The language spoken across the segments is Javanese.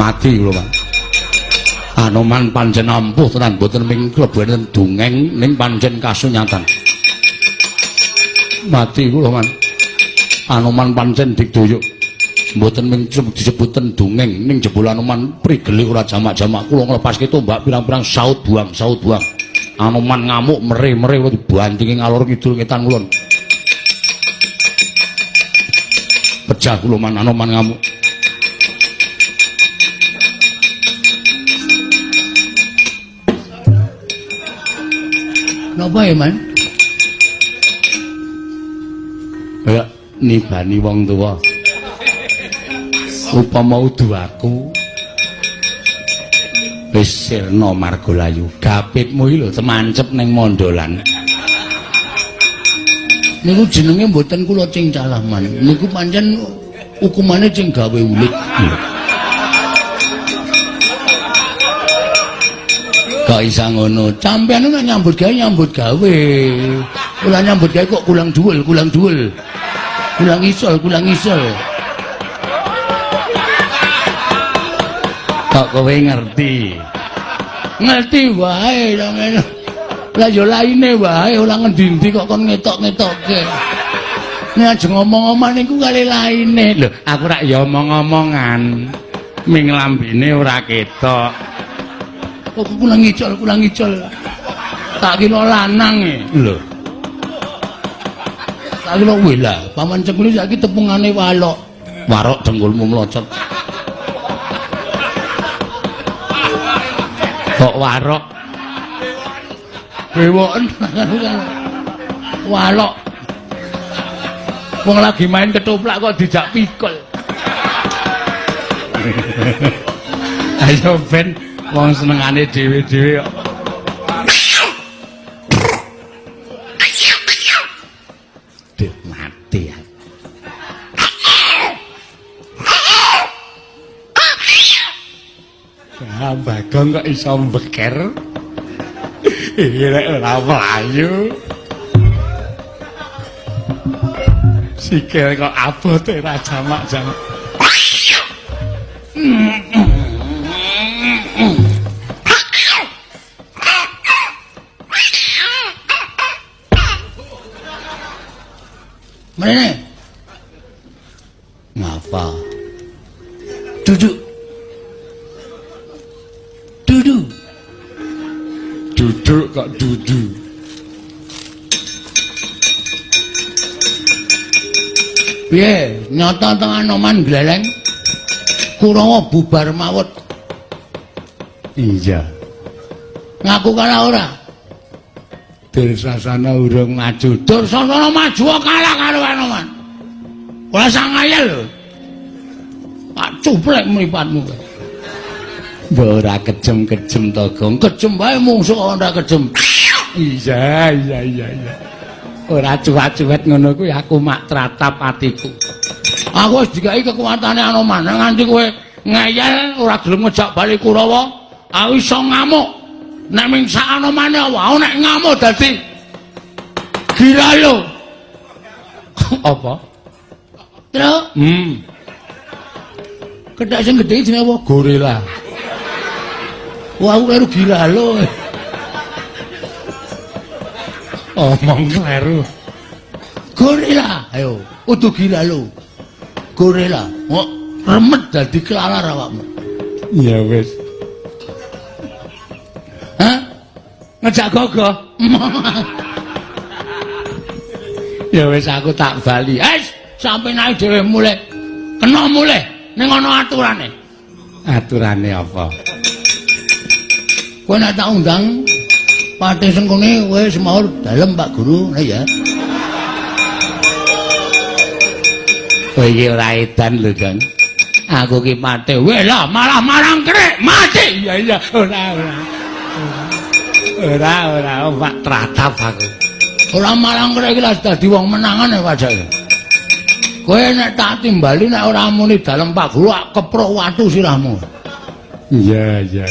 Mati kula, Pak. Anoman pancen ampuh tenan, mboten ming klebu enten dongeng ning pancen kasunyatan. Mati kula, Man. Anoman pancen digdaya. Mboten ming disebuten dongeng ning jebul Anoman prigele ora jamak-jamak. Kula nglepaske tombak pirang-pirang saut buang, saut buang. Anoman ngamuk mere-mere kula dibantingi ngalor ngidul ngetan kulon. Pecah kula, Man, Anoman ngamuk. Napa ya, Man? Kaya nibani wong tuwa. Upama udu aku wis sirna margalayu. Gapitmu iki lho temancep ning mondolan. Niku jenenge mboten kula cingcalah, Man. Niku pancen hukumane sing gawe ulit. Kok isa ngono? Sampeyan nek nyambut gawe nyambut gawe. Ora nyambut gawe kok kulang dhuwul, kulang dhuwul. Kulang isol, kulang isol. Kok kowe ngerti? Ngerti wae sampeyan. Lah ya laine wae ora ngendi-endi kok kon ngetok-ngetokke. Nek aja ngomong-omong niku kali laine. Lho, aku rak ya omong-omongan. Ming lambene ora ketok. Kok kulang ngicol, kulang ngicol. Tak kira lanang e. Lho. Tak kira weh lah, paman cengkule saiki tepungane walok. Warok dengkulmu mlocot. Kok warok? Bewoken walok. Wong lagi main ketoplak kok dijak pikul. Ayo ben wong senengane dhewe-dhewe kok. Duh, mati aku. Ah, Bagong kok iso mbeker. Iki rek ora mlayu. Sikil kok abot ora jamak-jamak. Mrene. Ngapa? Duduk. Duduk. Duduk kok duduk. Piye? Nyata teng Anoman gleleng. Kurawa bubar mawut. Iya. Ngaku kalah ora? Dursasana urung maju. Dursasana maju kalah karo Anoman. Ora sang ngayal lho. Tak cuplek mripatmu. Mbok ora kejem-kejem to, Gong. Kejem wae mungsuh ora kejem. Iya, iya, iya, iya. Ora cuwat-cuwet ngono kuwi aku mak tratap atiku. Aku wis dikai kekuatane Anoman nganti kowe ngeyel ora gelem ngejak bali Kurawa, aku iso ngamuk. Nek ming sak Anomane aku nek ngamuk dadi gila lho. Apa? Truk. Kethek sing gedhe jenenge apa? Gorila. Wah, aku kleru gila lho. Omong kleru. Gorila, ayo, kudu gila lho. Gorila, kok remet dadi kelalar awakmu. Ya wis. Hah? Ngejak gogoh. Ya wis aku tak bali. Wis, sampe naik dhewe mulih. Kena mulih ning ana aturane. Aturane apa? Kowe nek tak undang Patih Sengkuni kowe semaur dalem Pak Guru, ngono ya. Kowe iki ora edan lho, Gang. Aku ki patih. Weh lah, malah marang krek, mati. Iya iya, ora ora. Ora ora, Pak tratap aku. Ora marang krek iki lah dadi wong menangan ya pajake. Kowe nek tak timbali nek ora muni dalem Pak Guru keprok watu sirahmu. Iya iya.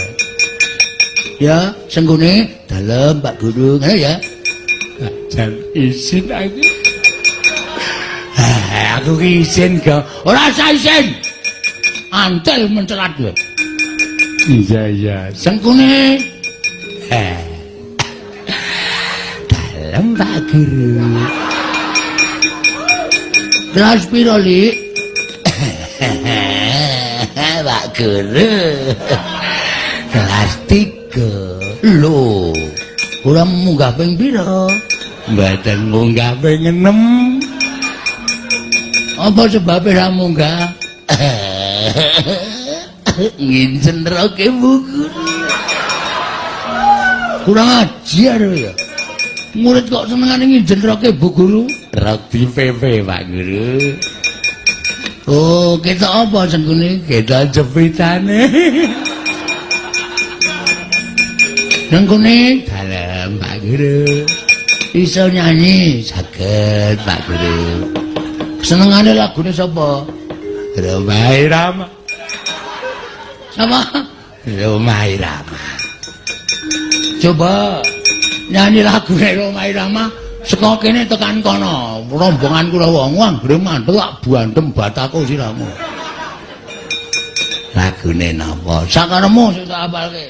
Ya, Sengkuni dalem Pak Guru, ngono ya. Jan izin aku. Aku ki izin, Gong. Ora usah izin. Antel mencelat kowe. Iya iya. Sengkune. Dalem Pak Guru. Kelas piro, Lik? Pak Guru. Kelas 3. Lho, ora munggah ping pira? Mboten munggah ping 6. Apa sebabe ra munggah? Ngincen roke Bu Guru. Kurang ajar ya. Murid kok senengane nginjen roke Bu Guru? Rok di PP Pak Guru. Oh, ketok apa sengkune? Ketok jepitane. Sengkune dalem Pak Guru. Iso nyanyi saged Pak Guru. Senengane lagune sapa? Rhoma Irama. Sapa? Rhoma Irama. Coba nyanyi lagune Rhoma Irama saka kene tekan kono. Rombongan Kurawa anggere mantel tak bandem batako siramu. Lagune napa? Sakaremu sing tak apalke.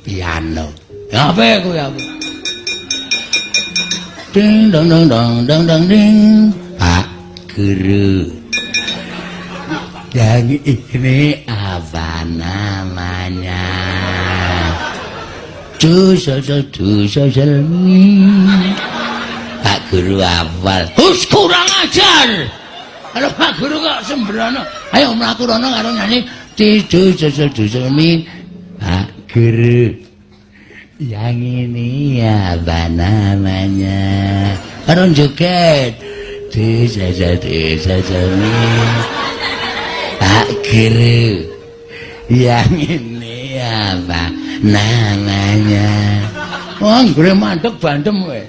Piano. Ya ape kuwi aku? Ding dong dong dong dong dong ding. Pak Guru. Yang ini apa namanya? Du sosol du sosol mi. Pak Guru hafal. Hus kurang ajar. Kalau Pak Guru kok sembrono. Ayo mlaku rono karo nyanyi du sosol du sosol mi. Pak Guru. Yang ini apa namanya? Karo joget. Du sosol du sosol mi. Pak Guru. Yang ini apa namanya? Wah, anggere mandek bandem kowe.